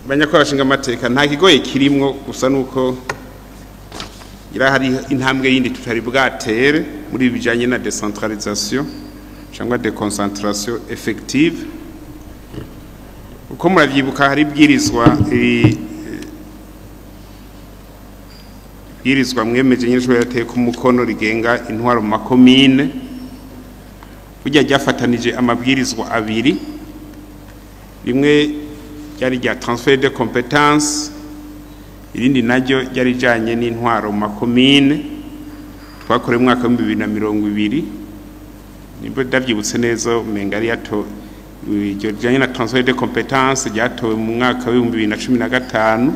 Banyakubahwa amateka, nta kigoye kirimwo, gusa nuko ira hari intambwe yindi tutari bwatere muri bijanye na décentralisation cyangwa déconcentration effective. Uko muravyibuka, hari ibwirizwa mwemeje nyine yateye ku mukono rigenga intwaro mu makomine. Burya ryafatanije amabwirizwa abiri: rimwe ryari rya transfert de compétences, irindi naryo ryari rijanye n'intwaro mu makomine. Twakoreye mu mwaka wa 2020, nibwo ndavyibutse neza, umenga ari yato. Iryo rijanye na transfert de compétences ryatowe mu mwaka wa 2015,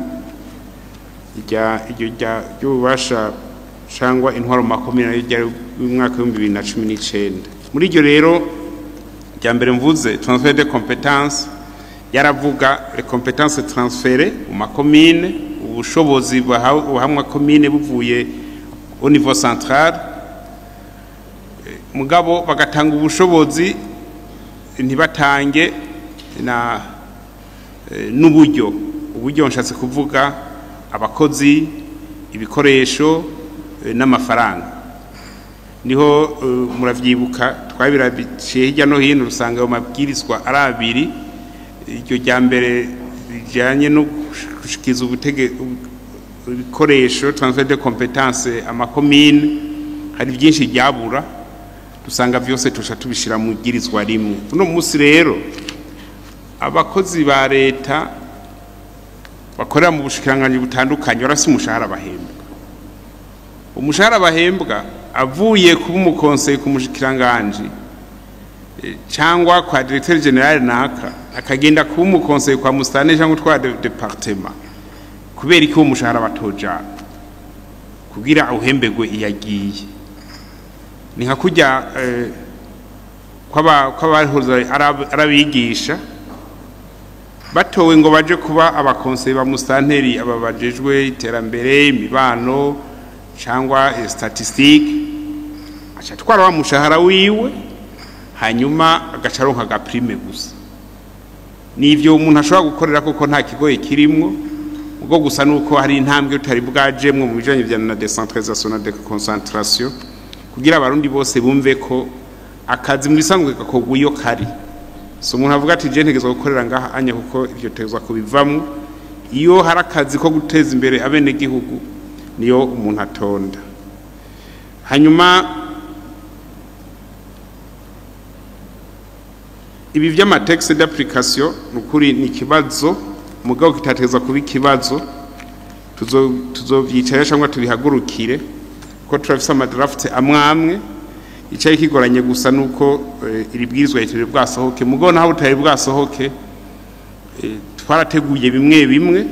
iryo rya ry'ububasha cyangwa intwaro mu makomine naryo ryari mu mwaka wa 2019. Muri iryo rero rya mbere mvuze, transfert de compétences, yaravuga les compétences transférées mu makomine, ubushobozi buhamwa komine buvuye au niveau central. Mugabo bagatanga ubushobozi, ntibatange na n'uburyo. Uburyo nshatse kuvuga abakozi, ibikoresho n'amafaranga. Niho muravyibuka twabiraciye hirya no hino, usanga ayo mabwirizwa ari abiri. Iryo rya mbere rijanye no gushikiza ibikoresho, transfert de compétences amakomine, hari byinshi ryabura, dusanga vyose tuca tubishira mu bwirizwa rimwe. Uno munsi rero abakozi ba leta bakorera mu bushikiranganji butandukanye barafise umushahara bahembwa. Umushahara bahembwa avuye kuba umu conseiller ku mushikiranganji cyangwa kwa directeur général naka, akagenda kuba umu conseiller kwa musitanteri cyangwa utwara département, kubera iki uwo mushahara batojana kugira awuhembegwe iyo agiye? Ni nka kurya kw'abahoze arabigisha batowe ngo baje kuba aba conseillers ba musitanteri, aba bajejwe iterambere, imibano cyangwa statistique, aca atwara wa mushahara wiwe, hanyuma agaca aronka aga prime gusa. Nivyo umuntu ashobora gukorera, kuko nta kigoye kirimwo. Ubwo gusa nuko hari intambwe utari bwajemwo mu bijanye vya na décentralisation na déconcentration, kugira Abarundi bose bumve ko akazi mu bisanzwe gakorwa iyo kari. So umuntu avuga ati: "Je ntegezwa gukorera ngaha anya," kuko ivyo tegezwa kubivamwo. Iyo hari akazi ko guteza imbere abenegihugu, niyo umuntu atonda. Hanyuma ibi vy'ama textes d'application, nukuri ni ikibazo, mugabo kitategezwa kuba ikibazo. Tuzovyicara cyangwa tubihagurukire, ko turafise ama draft amwe amwe. Icari kigoranye gusa nuko iri bwirizwa ritari bwasohoke. Mugabo naho butari bwasohoke, twarateguye bimwe bimwe,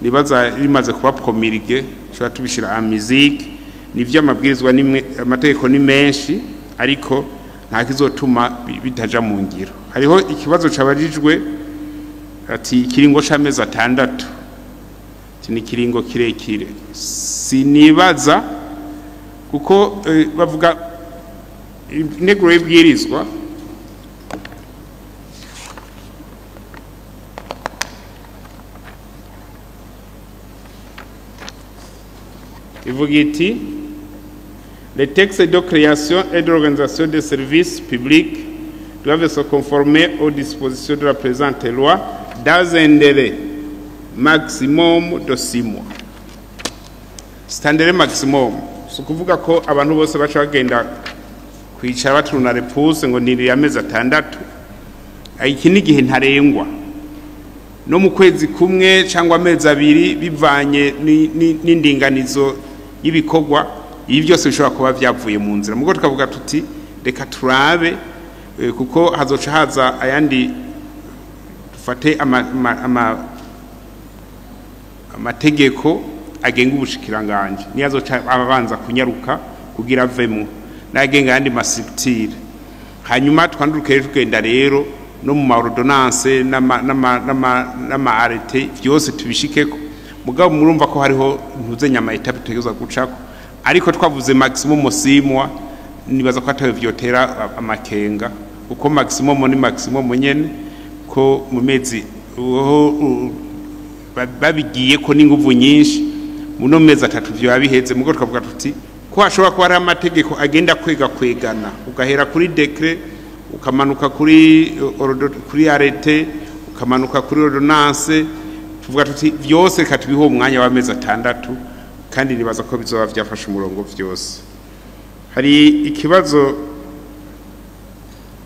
nibaza rimaze kuba promulgué tushobora tubishira en musique. Nivyo, amabwirizwa nimwe, amategeko ni menshi, ariko nta kizotuma bitaja mu ngiro. Hariho ikibazo cabajijwe ati: "Ikiringo c'amezi 6, ati ni ikiringo kirekire." Sinibaza, kuko bavuga integuro y'ibwirizwa ivuga iti: "Les textes de création et d'organisation des services publics doivent se conformer aux dispositions de la présente loi dans un délai maximum de 6 mois." C'est un délai maximum. Si ukuvuga ko abantu bose baca bagenda kwicara baturuna repuse ngo nirire amezi 6. Iki ni igihe ntarengwa, no mu kwezi kumwe cyangwa amezi 2, bivanye n'indinganizo y'ibikorwa, ibi byose bishobora kuba byavuye mu nzira. Mugo tukavuga tuti: "Reka turabe," kuko hazoca haza ayandi, dufate amategeko agenga ubushikiranganje, niyo azoca abanza kunyaruka kugira avemwo, n'agenga ayandi ma structures, hanyuma twanduruke tugenda rero no mu ma ordonnances n'ama arrêtés, byose tubishikeko. Mugabo murumva ko hariho ntuze nyama étapes tutegerezwa gucako, ariko twavuze maximum 6 mois, nibaza ko atawe vyotera amakenga, kuko maximum ni maximum nyene, ko mu mezi Babigiye ko n'inguvu nyinshi, muno mezi 3 vyo biheze. Mugo twavuga tuti ko hashobora kuba hari amategeko agenda kwega kwegana, ugahera kuri décret, ukamanuka kuri arrêté, ukamanuka kuri ordonnance. Tuvuga tuti vyose reka tubihe umwanya w'amezi 6, kandi nibaza ko bizoba vyafashe umurongo vyose. Hari ikibazo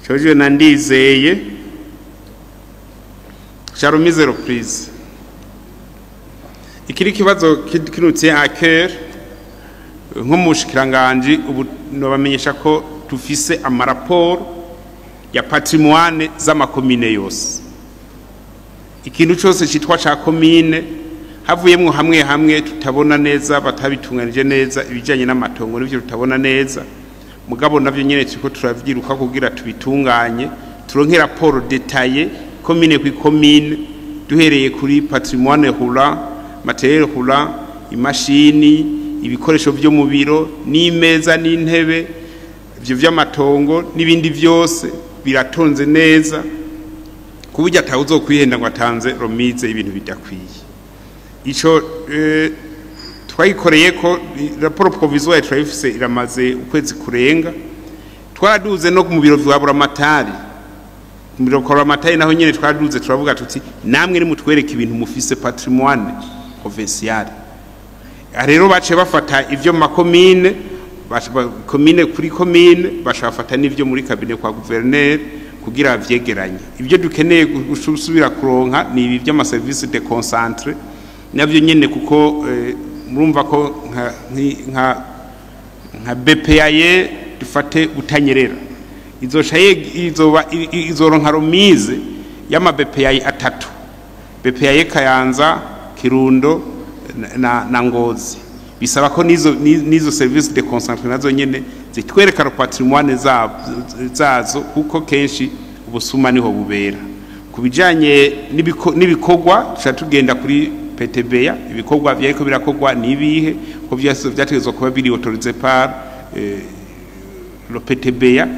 cyoje na Ndizeye ca remise reprise. Ikiri kibazo qui nous tient à cœur nko mu bushikiranganji, ubu nobamenyesha ko tufise amaraporo ya patrimoine z'amakomine yose, ikintu cyose cyitwa ca komine, havuyemwo hamwe hamwe tutabona neza, batabitunganije neza, ibijanye n'amatongo n'ivyo tutabona neza. Mugabo navyo nyene turiko turavyiruka kugira tubitunganye, turonke raporo détaillée komine ku komine, duhereye kuri patrimoine roulant, matériel roulant, imashini, ibikoresho vyo mu biro n'imeza n'intebe, ivyo vy'amatongo n'ibindi vyose biratonze neza, ku buryo atawuzokwihenda ngo atanze remise ibintu bidakwiye. Ico twayikoreye ko raporo provisoire turayifise, iramaze ukwezi kurenga. Twaraduze no mu biro vya Buramatari. Mu biro kwa Buramatari naho nyene twaraduze, turavuga tuti namwe nimutwereke ibintu mufise patrimoine provincial. Rero bace bafata ivyo mu makomine, komine kuri komine, baca bafata n'ivyo muri cabinet kwa gouverneur kugira vyegeranye. Ibyo dukeneye gusubira kuronka ni ibi by'amaservice déconcentré navyo nyene, kuko murumva ko nka BPAE, dufate Butanyerera, izosha izoba izoronka remise y'ama BPAE atatu: BPAE Kayanza, Kirundo na Ngozi. Bisaba ko nizo service déconcentré nazo nyene zitwereka patrimoine zazo, kuko kenshi ubusuma niho bubera. Ku bijanye n'ibikorwa, tuca tugenda kuri PTBA. Ibikorwa vyariko birakorwa nibihe, ko vyose vyategezwa kuba biri autorisé par le PTBA?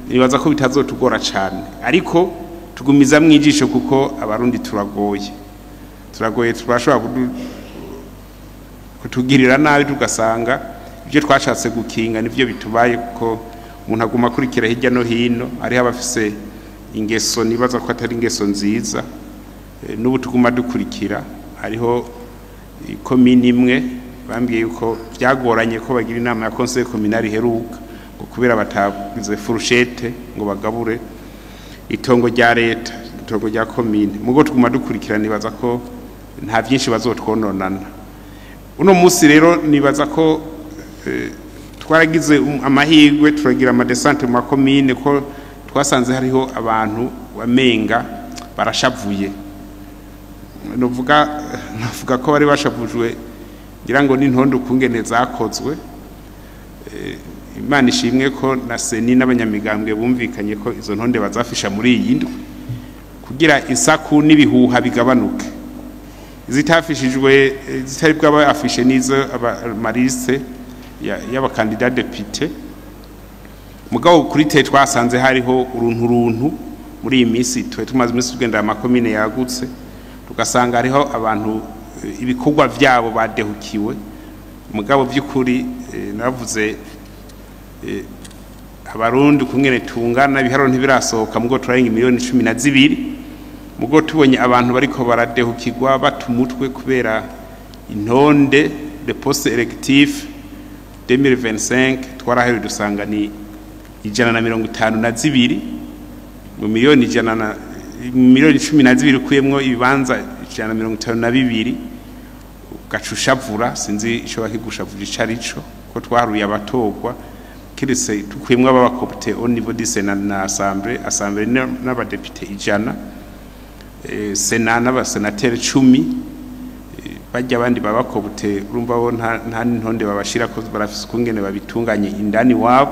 Nibaza ko bitazotugora cane, ariko tugumiza mwijisho, kuko Abarundi turagoye, turagoye, turashobora kutugirira nabi, tugasanga ibyo twashatse gukinga nivyo bitubaye, kuko umuntu aguma akurikira hirya no hino. Hariho abafise ingeso nibaza ko atari ingeso nziza. N'ubu tuguma dukurikira. Hariho komini imwe bambwiye yuko byagoranye ko bagira inama ya conseil communal iheruka, ngo kubera batagize fourchette ngo bagabure itongo rya leta, itongo rya komine. Mugo tuguma dukurikira, nibaza ko nta byinshi bazotwononana. Uno munsi rero nibaza ko twaragize amahirwe, turagira amadescentes mu makomine, ko twasanze hariho abantu wamenga barashavuye. Novuga ko bari bashavujwe, ngira ngo n'intonde ukungene zakozwe. Imana ishimwe ko na CENI n'abanyamigambwe bumvikanye ko izo ntonde bazafisha muri iyi ndwi, kugira insaku n'ibihuha bigabanuke. Zitafishijwe, zitari bwaba affichées, nizo amaliste y'abakandida député. Mugabo kuri te twasanze hariho uruntu runtu muri iyi minsi. Twe tumaze iminsi tugendera amakomine yagutse, tugasanga hariho abantu ibikorwa vyabo badehukiwe. Mugabo by'ukuri naravuze, Abarundi kungene tungana, ibiharuro ntibirasohoka, mugo turarenga miliyoni 12. Mugo tubonye abantu bariko baradehukirwa, bata umutwe kubera intonde de poste électif 2025, twarahewe dusanga ni 152 mu miliyoni ijana na miliyoni 12, ukuyemwo ibibanza 152, ugaca ushavura. Sinzi ico bakigushavura ico arico, ko twaharuye abatorwa kiretse tukuyemwo ab'abacooptés au niveau du Sénat na assemblée n'abadepite 100, Sénat n'abasenateri 10, bajya abandi babacooptés, urumva bo nta n'intonde babashira, ko barafise ukungene babitunganye indani wabo,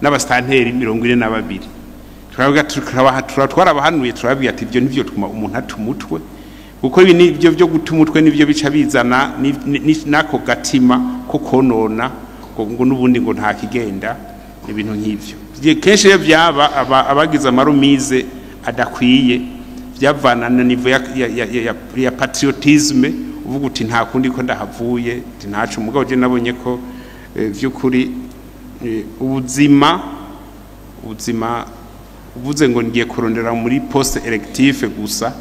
n'abasitanteri 42. Turavuga, twarabahanuye, turababwira ati ibyo nivyo tuma umuntu ata umutwe, kuko ibi nivyo byo guta umutwe, nivyo bica bizana n'ako gatima ko konona, ngo n'ubundi ngo nta kigenda, ibintu nk'ivyo. Kenshi iyo byaba abagize amaremises adakwiye. Byavana na niveau ya patriotisme, uvuga uti nta kundi ko ndahavuye, uti ntaco. Mugabo je nabonye ko vy'ukuri ubuzima uvuze ngo ngiye kurondera muri poste électif gusa,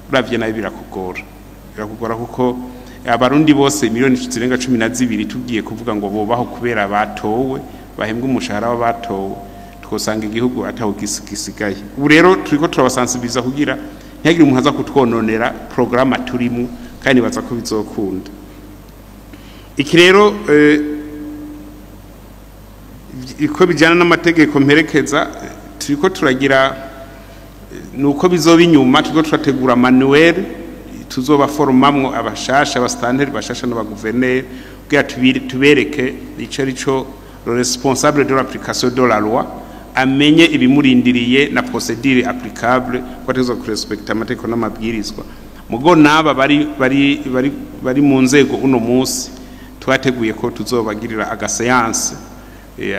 uravye nabi birakugora, kuko Abarundi bose miliyoni zirenga 12 tugiye kuvuga ngo bobaho kubera batowe, bahembwa umushahara w'abatowe, twosanga igihugu ataho gisigaye. Ubu rero turiko turabasensibiliza kugira ntihagire umuntu aza kutwononera programme turimo, kandi baza ko bizokunda. Iki rero iko bijyana n'amategeko mperekeza turiko turagira, nuko bizoba inyuma. Turiko turategura manuel tuzoba formamwo abashasha, abastanteri bashasha n'abaguverineri, kugira tubereke ico arico le responsable de l'application de la loi, amenye ibimurindiriye na procédure applicable, ko ategerezwa kurespecta amategeko n'amabwirizwa. Mugo n'aba bari mu nzego uno munsi, twateguye ko tuzobagirira agaséance,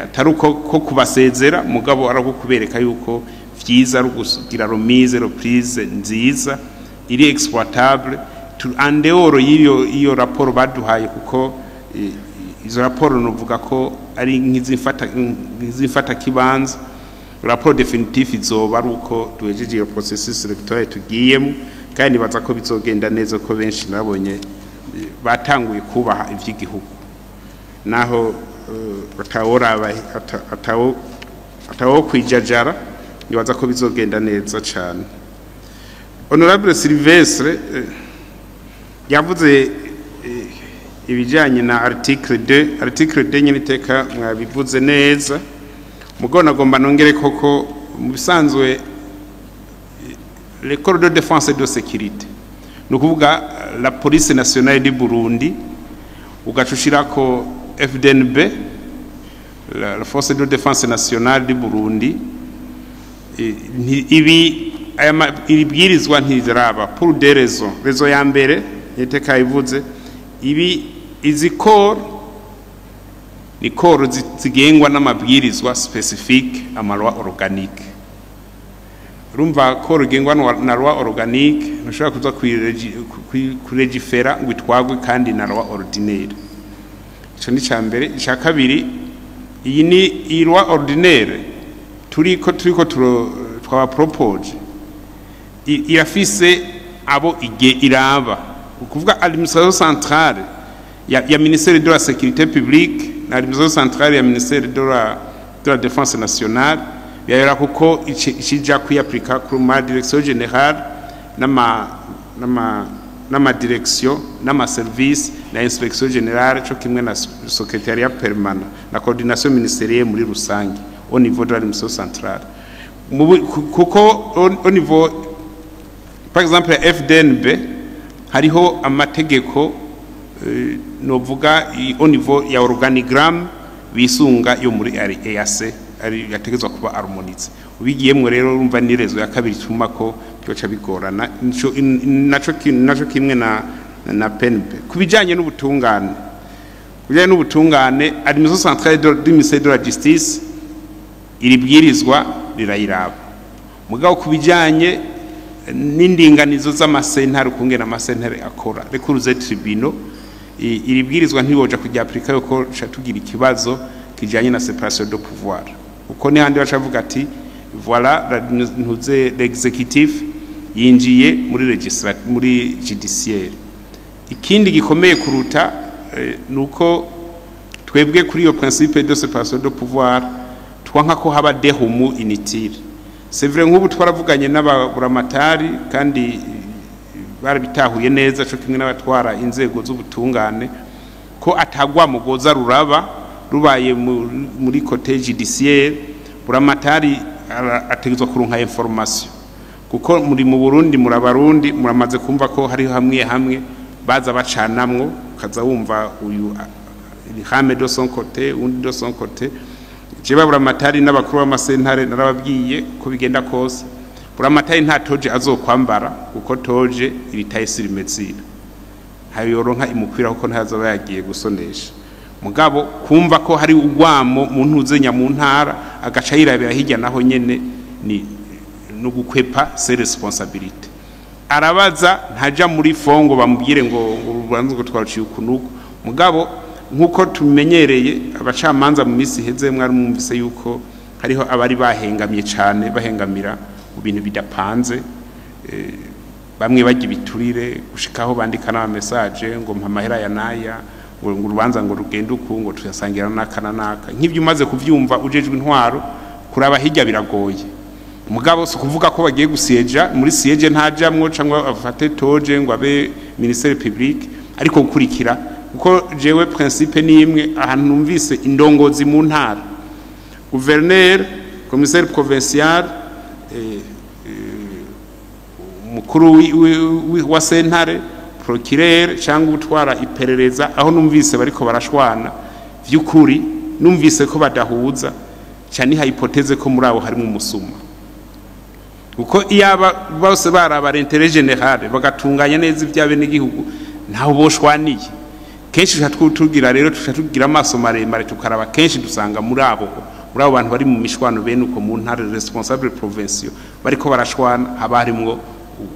atari uko ko kubasezera, mugabo ari uko kubereka yuko vyiza ari ukugira remise reprise nziza iri exploitable en dehors y'iyo iyo raporo baduhaye, kuko izo raporo nuvuga ko ari nk'izimfata kibanza. Rapport définitif izoba ari uko duhejeje iyo processus électoral tugiyemo, kandi baza ko bizogenda neza, ko benshi nabonye batanguye kubaha ivy'igihugu, naho batawora atawo kwijajara. Nibaza ko bizogenda neza cyane. Honorable Sylvestre yavuze ibijyanye na article 2. Article 2 nyine iteka mwabivuze neza, mugabo nagomba nongere koko mu bisanzwe les corps de défense et de sécurité, ni ukuvuga la Police nationale du Burundi, ugaca ushirako FDNB, la Force de défense nationale du Burundi, ibi aya iri bwirizwa ntiziraba pour des raisons. Raison ya mbere iteka ivuze ibi, izi corps ni corps zigengwa n'amabwirizwa spécifique, amaloi organique. Urumva corps igengwa na loi organique ntushobora kuza kurégiféra ngo itwagwe kandi na loi ordinaire. Ico ni ca mbere. Ica kabiri, iyi ni iyi loi ordinaire turiko twaba proposé, irafise abo ige iraba, ukuvuga administration centrale ya ministère de la Sécurité publique na administration centrale ya ministère de la Défense nationale. Birabera kuko ikija kwiapplika ku ma direction générale n'ama direction n'ama service na inspection générale, co kimwe na secrétariat permanent na coordination ministérielle muri rusange au niveau de l'administration centrale. Kuko au niveau, par exemple, ya FDNB, hariho amategeko novuga au niveau ya organigramme bisunga yo muri EAC, ari yategezwa kuba harmonisé. Ubigiyemwo rero, urumva ni raison ya kabiri ituma ko byoca bigorana. Naco kimwe na PNB. Kubijanye n'ubutungane, administration centrale du ministère de la Justice, iri bwirizwa rirayiraba. Mugabo kubijanye n'indinganizo z'amasentare, ukungena amasentare akora, les cours et tribunaux, iri bwirizwa ntiboja kujya appliquer, yuko ca tugira ikibazo kijanye na séparation de pouvoir, uko ni handi bacavuga ati voilà, ntuze l'exécutif yinjiye muri muri judiciaire. Ikindi gikomeye kuruta nuko twebwe kuri iyo principe de séparation de pouvoir twanka ko haba des remous inutiles. C'est vrai, nk'ubu twaravuganye n'ababuramatari kandi barabitahuye neza, co kimwe n'abatwara inzego z'ubutungane, ko atagwa mugoza ruraba rubaye muri côté judiciaire. Buramatari ategerezwa kuronka information, kuko muri mu Burundi, muri Abarundi, muramaze kumva ko hariho hamwe hamwe baza bacanamwo, ukaza wumva uyu rame de son côté, undi de son côté. Jewe buramatari n'abakuru b'amasentare narababwiye ko bigenda kose, buramatari nta toge azokwambara, kuko toge iri taille sur mesure, ntayo yoronka imukwira, kuko ntazoba yagiye gusonesha. Mugabo kumva ko hari ugwamo mu ntuzenya mu ntara, agaca yirabira hirya, naho nyene ni no gukwepa ses responsabilités. Arabaza, ntaja muri fongo bamubwire ngo urubanza ngo twaciye ukunuko. Mugabo nkuko tumenyereye abacamanza mu minsi iheze, mwari mwumvise yuko hariho abari bahengamye cyane, bahengamira mu bintu bidapanze, bamwe bajya ibiturire gushikaho bandika n'ama message ngo mpa amahera ya naya, ngo urubanza ngo rugende uku, ngo tuyasangira n'aka na naka. Nk'ibyo umaze kuvyumva ujejwe intwaro, kuraba hirya biragoye. Mugabo si ukuvuga ko bagiye gusieja muri siège, ntajamwo cyangwa afate toge ngo abe ministère public, ariko gukurikira, kuko jewe principe ni imwe: ahantu numvise indongozi mu ntara, gouverneur, commissaire provincial, umukuru wa sentare, procureur cyangwa utwara iperereza, aho numvise bariko barashwana vy'ukuri, numvise ko badahuza cyane, hypothèse ko muri abo harimo umusuma, kuko iyaba bose baraba l'intérêt général bagatunganya neza ibyabe n'igihugu, ntaho boshwaniye. Kenshi tugira rero tuca tugira amaso maremare, tukaraba, kenshi dusanga muri abo bantu bari mu mishwano bene uko mu ntara, responsable provincial bariko barashwana, haba harimwo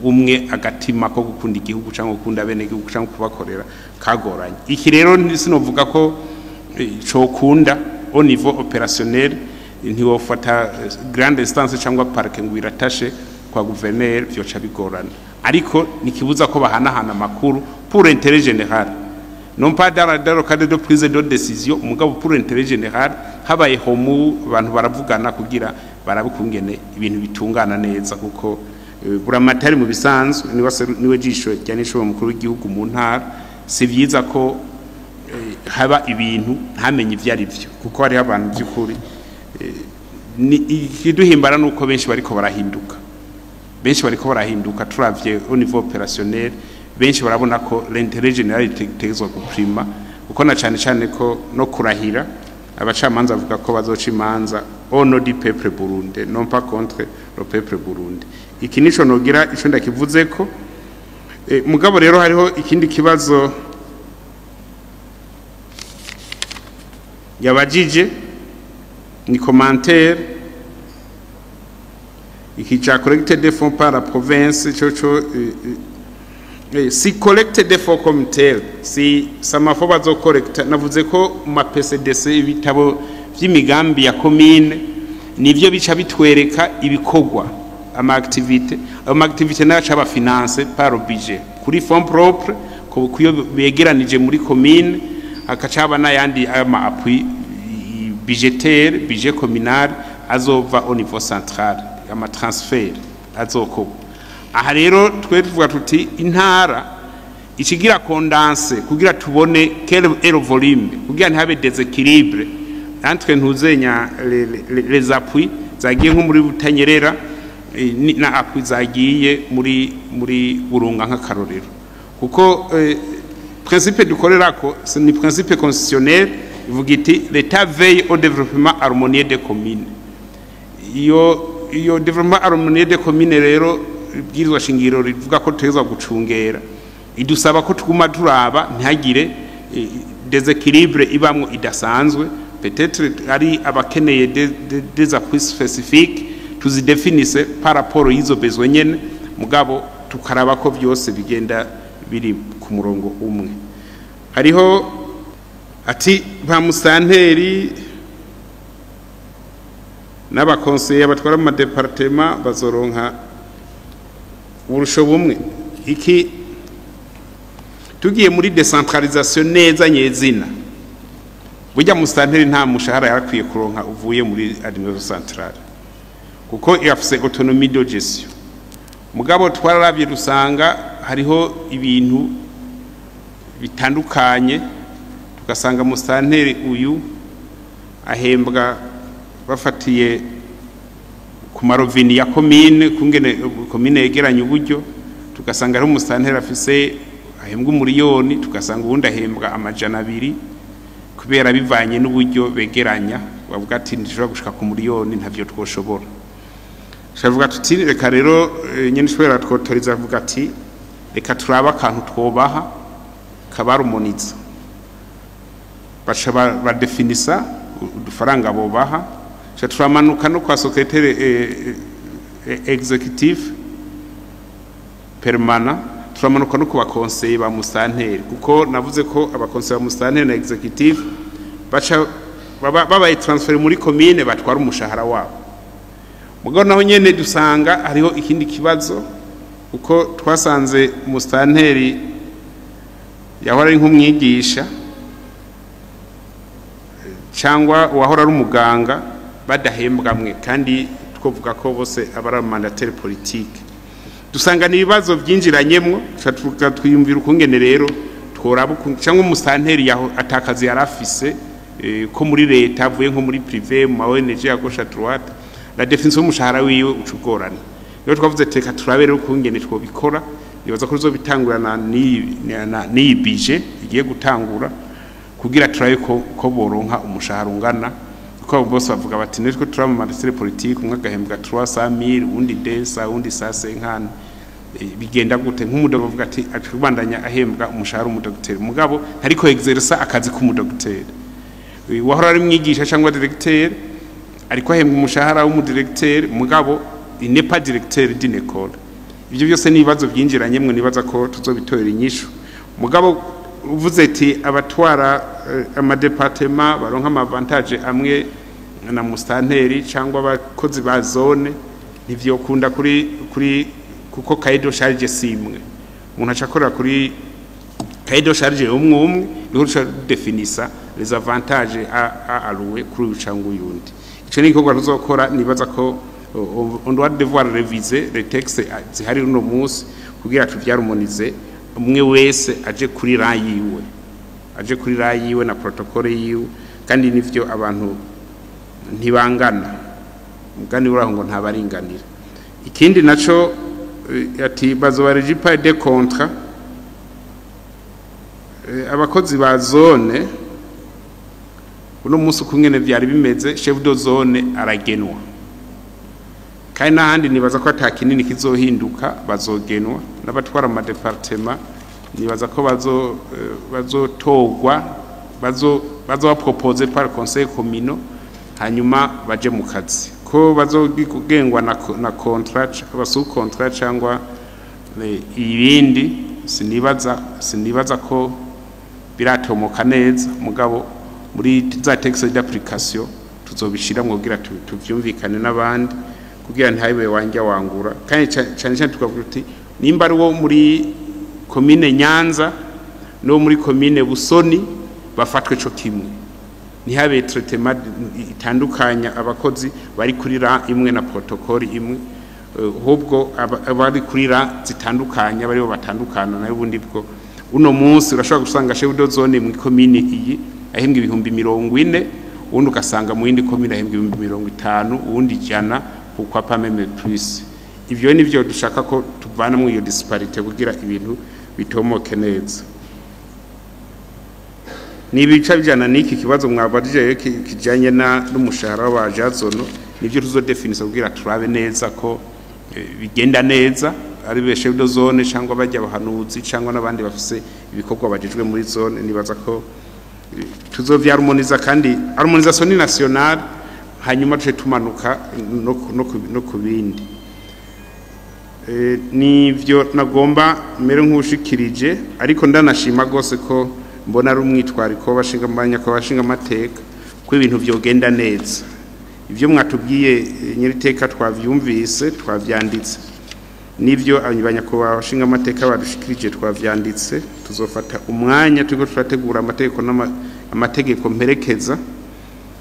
umwe agatima ko gukunda igihugu cyangwa gukunda bene igihugu cyangwa kubakorera kagoranye. Iki rero sinovuga ko cokunda au niveau opérationnel. Ntiwofata grande instance cyangwa parquet ngo iratashe kwa gouverneur, vyoca bigorana, ariko nikibuza ko bahanahana amakuru pour intérêt général, non pas dans le cadre de prise de décision, mugabo pour intérêt général. Habaye homu abantu baravugana kugira barabikungene ibintu bitungana neza, kuko buramatari mu bisanzwe niwe jisho rya nisho mukuru w'igihugu mu ntara. Si vyiza ko haba ibintu ntamenye ivyo ari vyo, kuko hariho abantu by'ukuri ikiduhimbara nuko benshi bariko barahinduka. Benshi bariko barahinduka. Turavye au niveau opérationnel, benshi barabona ko l'intérêt général itegerezwa guprima, kuko na cane cane ko no kurahira abacamanza bavuga ko bazoca imanza au nom du peuple burundais, non pas contre le peuple burundais. Iki nico nogira ico ndakivuze ko mugabo rero hariho ikindi kibazo yabajije, ni commentaire iki ca collecte des fonds par la province. Coco si collecte des fonds comme tel, si samafo bazocollecta, navuze ko mu ma PCDC, ibitabo vy'imigambi ya commune, nivyo bica bitwereka ibikorwa, ama activité. Ayo ma activité nayo aca finance par budget kuri fonds propre kuyo begeranije muri commune, hakacaba n'ayandi ama appui budgétaire, budget communal azova au niveau central, ama transfert azokorwa. Aha rero twe tuvuga tuti intara ikigira condense kugira tubone quel est le volume, kugira ntihabe déséquilibre entre ntuzenya les appuis zagiye nko muri Butanyerera na appui zagiye muri Burunga, nk'akarorero, kuko principe dukorerako ni principe constitutionnel ivuga iti: "L'État veille au développement harmonieux des communes." Iyo développement harmonieux des communes rero, ibwirizwa shingiro rivuga ko tutegerezwa gucungera, idusaba ko tuguma turaba ntihagire déséquilibre ibamwo idasanzwe. Peut-être ari abakeneye des appuis spécifiques, tuzidefinise par rapport y'izo besoin nyene, mugabo tukaraba ko byose bigenda biri ku murongo umwe. Hariho ati ba musanteri n'abakonseye batwara mu ma départements bazoronka uburusho bumwe. Iki tugiye muri décentralisation neza nyezina, burya musanteri nta mushahara yarakwiye kuronka uvuye muri administration centrale, kuko ifise autonomie de gestion. Mugabo twararavye dusanga hariho ibintu bitandukanye, tugasanga musanteri uyu ahembwa bafatiye ku ma revenus ya komine, kungene komine yegeranya uburyo, tugasanga ari umusanteri afise ahembwa 1 miliyoni, tugasanga uwundi ahembwa 200, kubera bivanye n'uburyo begeranya. Bavuga ati ndishobora gushika ku 1 miliyoni, ntavyo twoshobora. Shavuga tuti reka rero nyene ishobora twotoriza, avuga ati reka turabe akantu twobaha kabarumuniza. Baca badefinisa udufaranga bobaha. Ca turamanuka no kwa secrétaire exécutif. permanent, turamanuka no ku ba conseillers ba musitanteri, kuko navuze ko aba conseillers ba musitanteri na exécutif baca babaye transférés muri commune, batwara umushahara wabo. Mugabo naho nyene dusanga hariho ikindi kibazo, kuko twasanze musitanteri yahora ari nk'umwigisha cyangwa uwahora ari umuganga badahembwamwe, kandi twovuga ko bose aba ari mandataires politiques. Dusanga ni ibibazo byinjiranyemwo, twiyumvira ukungene rero tworaba cyangwa umusitanteri atakazi yari afise ko muri leta, avuye nko muri privé, mu ma ONG ya gauche à droite, la définition y'umushahara wiwe uca ugorana. Rero twavuze teka turabe rero ukungene twobikora. Nibaza ko tuzobitangurana n'iyi budget igiye gutangura, kugira turabe ko boronka umushahara ungana, kuko abo bose bavuga bati nitwe turi mu mandataires politiques, umwe agahembwa 300 000, uwundi 200, uwundi 150. Bigenda gute? Nk'umudogo bavuga ati akibandanya ahembwa umushahara w'umudogiteri, mugabo ntariko exercer akazi k'umudogiteri. Wahora ari mwigisha cyangwa directeur ariko ahembwa umushahara w'umudirecteur, mugabo il n'est pas directeur d'une école. Ibyo byose ni ibibazo byinjiranyemwe, nibaza ko tuzobitorera inyishu. Mugabo uvuze ati abatwara ama départements baronka ama avantages amwe na mustanteri cyangwa abakozi ba zone, ntivyokunda kuri kuko cahier de charge simwe. Umuntu aca akorera kuri cahier de charge umwe umwe, niho ruca définissa les avantages à allouer kuri uyu cyangwa uyundi. Ico ni igikorwa tuzokora. Nibaza ko on doit devoir réviser les textes zihari uno munsi kugira tuvyarumonize, umwe wese aje kuri rang yiwe, aje kuri rang yiwe na protocole yiwe. Kandi nivyo, abantu ntibangana, umugani uraho ngo ntabaringanira. Ikindi naco ati bazoba régis par des contrats. Abakozi ba zone uno munsi, ukungene vyari bimeze, chef de zone aragenwa, kandi n'ahandi nibaza ko ata kinini kizohinduka, bazogenwa. N'abatwara ama départements nibaza ko bazotorwa, bazoba proposés par conseil communal, hanyuma baje mu kazi. Ko bazogengwa na contrat, sous contrat cyangwa ibindi, sinibaza ko biratomoka neza. Mugabo muri za texte d'application tuzobishira kugira tuvyumvikane n'abandi, kugira ntihabe wanjya wangura. Kandi cyane cyane tukavuga tuti nimba ari wo muri komine Nyanza no muri komine Busoni bafatwe co kimwe, ntihabe traitement itandukanya abakozi bari kuri rang imwe na protocole imwe, ahubwo abari kuri rang zitandukanye baribo batandukana. Nayo ubundi bwo uno munsi urashobora gusanga chef de zone mu komine iyi ahembwa 40,000, uwundi ugasanga mu yindi komine ahembwa 50,000, uwundi 100, pourquoi pas même plus. Ivyo nivyo dushaka ko tuvana mu iyo disparité kugira ibintu bitomoke neza. Ni ibica bijana n'iki kibazo mwabajije kijanye na n'umushahara w'abajazone, nivyo tuzodefinisa kugira turabe neza ko bigenda neza, ari be chef de zone cyangwa bajya abahanuzi cyangwa n'abandi bafise ibikorwa bajejwe muri zone. Nibaza ko tuzovyarumoniza, kandi harmonisation ni nationale, hanyuma tuce tumanuka no ku bindi. Nivyo nagomba mere nk'ushikirije, ariko ndanashima gose ko mbona ari umwitwariko bashinga amateka ko ibintu vyogenda neza. Ivyo mwatubwiye, nyiriteka, twavyumvise, twavyanditse. Nivyo abanyakubahwa bashinga amateka badushikirije twavyanditse. Tuzofata umwanya turiko turategura amategeko amategeko mperekeza,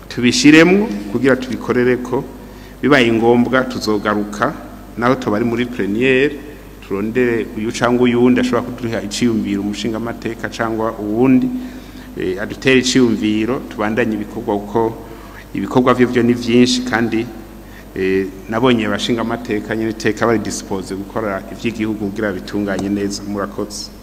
tubishiremwo kugira tubikorereko. Bibaye ngombwa tuzogaruka naho tuba ari muri plénière, turondere uyu cyangwa uyundi ashobora kuduha iciyumviro, umushinga amateka cyangwa uwundi adutere iciyumviro, tubandanye ibikorwa, kuko ibikorwa vyo ni vyinshi. Kandi nabonye abashinga amateka nyine iteka bari disposés gukora ivy'igihugu kugira bitunganye neza. Murakoze.